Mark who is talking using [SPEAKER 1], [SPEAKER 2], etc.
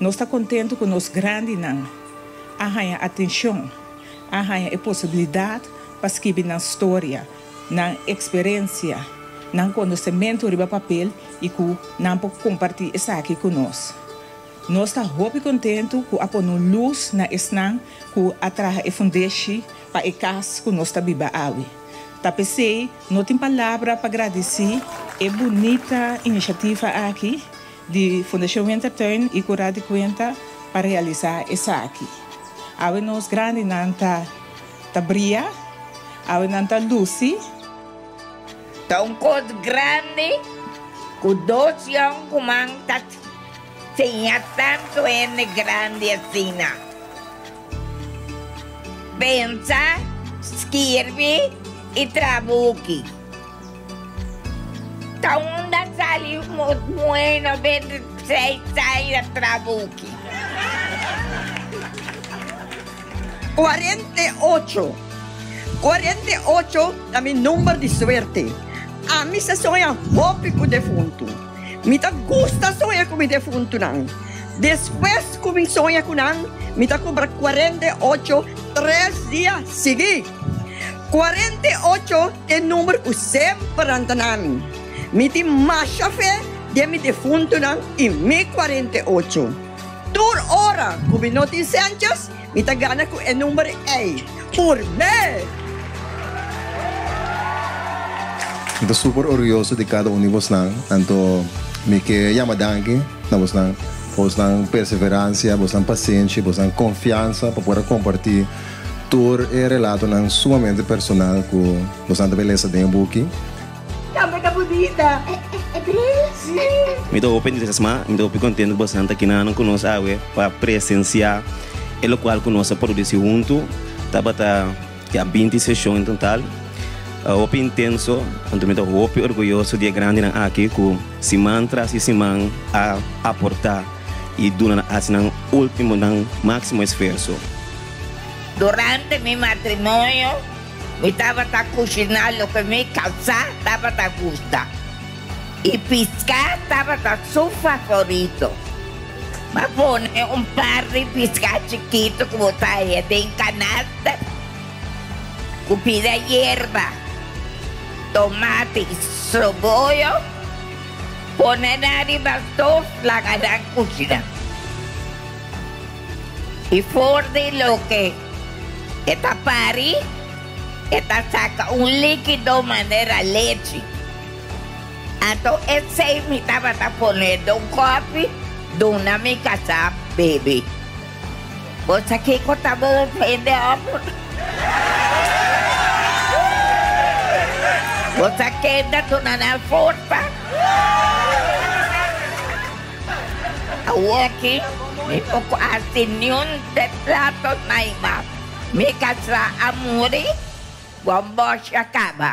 [SPEAKER 1] Nos ta kontentu ku nos grandinan a haña atenshon, a haña e posibilidat pa skibi nan storia, nan eksperensia, nan konosementu riba papel i ku nan por kompartí esaki ku nos. Nos ta hopi kontentu ku a pone un lus na esnan ku a traha e fundeshi pa e kas ku nos ta biba awe. Ta p'esei no tin palabra pa gradisí e bunita inisiativa aki di Fundashon Wintertuin i Kura di Kuenta pa realisá esaki. Awe nos grandinan ta ta bria, awe nan ta lusi.
[SPEAKER 2] Ta un kos grandi ku dos yònkuman ta siña tantu hende grandi asina. Pensa, skirbi i traha buki. Ta unda sali un muhé 96 aña traha buki?
[SPEAKER 3] 48. 48 ta mi number di suerte. Ami sa soña hopi ku defuntu. Mi ta gusta soña ku mi defuntunan. Despues ku mi soña ku nan, mi ta kumpra 48 tres dia sigui. 48 ta e number ku semper nan ta na mi. Mi tin masha fe den mi defuntunan i mi 48. Tur ora ku mi no tin sèntjes, mi ta gana ku e number ei. Purmé!
[SPEAKER 4] Mi ta super orguyoso di kada un di bosnan, anto mi ke yama danki na bosnan pa bosnan perseveransia, bosnan pasenshi, bosnan konfiansa pa por a kompartí tur e relatonan sumamente personal ku bosnan ta bin lesa den e buki.
[SPEAKER 3] Tambe ta bunita. E bril? Sí.
[SPEAKER 5] Mi ta hopi entusiasmá, mi ta hopi kontento ku boso ta kinanan ku nos awe pa presensiá e lokual ku nos a produsí huntu. Tabata ya 20 seshon en total, hopi intenso, anto mi ta hopi orguyoso di e grandinan aki ku siman tras di siman a aportá i duna hasi nan último, nan máksimo esfuerso.
[SPEAKER 2] Durante mi matrimonio Mi tabata kushiná loke mi kasá tabata gusta, i piská tabata su favorito. M'a pone un par di piská chikitu ku bo ta haña den kanasta ku pida yerba, tomati i soboyo, pone nan riba stof laga nan kushiná. I for di loke e ta pari, e ta saka un líkido manera lechi. Anto esei mi tabata pone den un kòpi duna mi kasá bebe. Bo sa kiko ta bo ofende hòmber? Bo sa ken ta duna nan forsa? Awoki mi poko hasi niun de plato naima. Mi kasá a muri, bon bòshi a kaba.